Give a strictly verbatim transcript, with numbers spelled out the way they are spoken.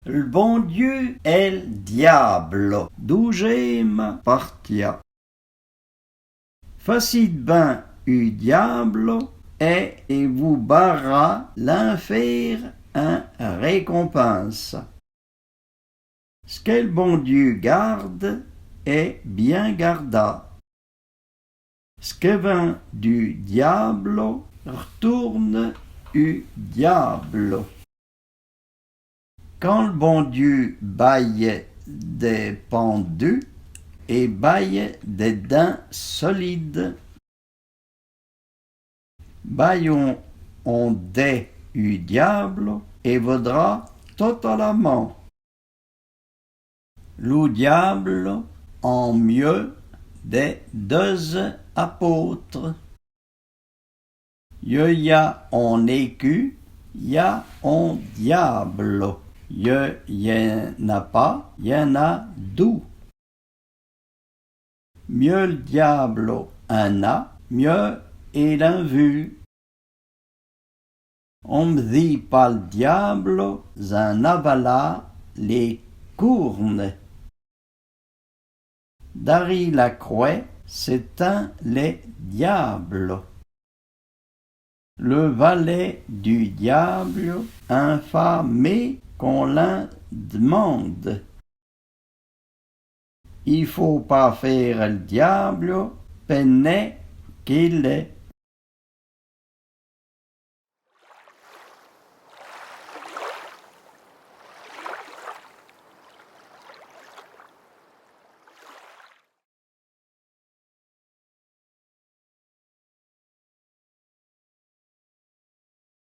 L'bon Dieu è l'diâblo. Doujéma partia. Fasite bin u diâblo è i vo barra l'infér in rékonpinsa. S'ke l'bon Dieu garde è bin gardâ. S'ke vin du diâblo retourne u diâblo. Kan l'bon Dieu baye dè pan du, i baye dè din solide. Bayon on dè u diâblo è vodra tota la man. Lo diâblo an mieu dè deuz apôtre. Yeu y a on écu, y a on diâblo. Yeu y in a pa, y in a dou. Mieu l'diâblo in a, mieu i l'in vu. On mzi pa l'diâblo z'in avalâ lé kourne. Dari la krouè s'étin lè diâblo. Le valè du diâblo in fâ mé k'on l'in demande. I fô pa fére l'diâblo pe nè k'il è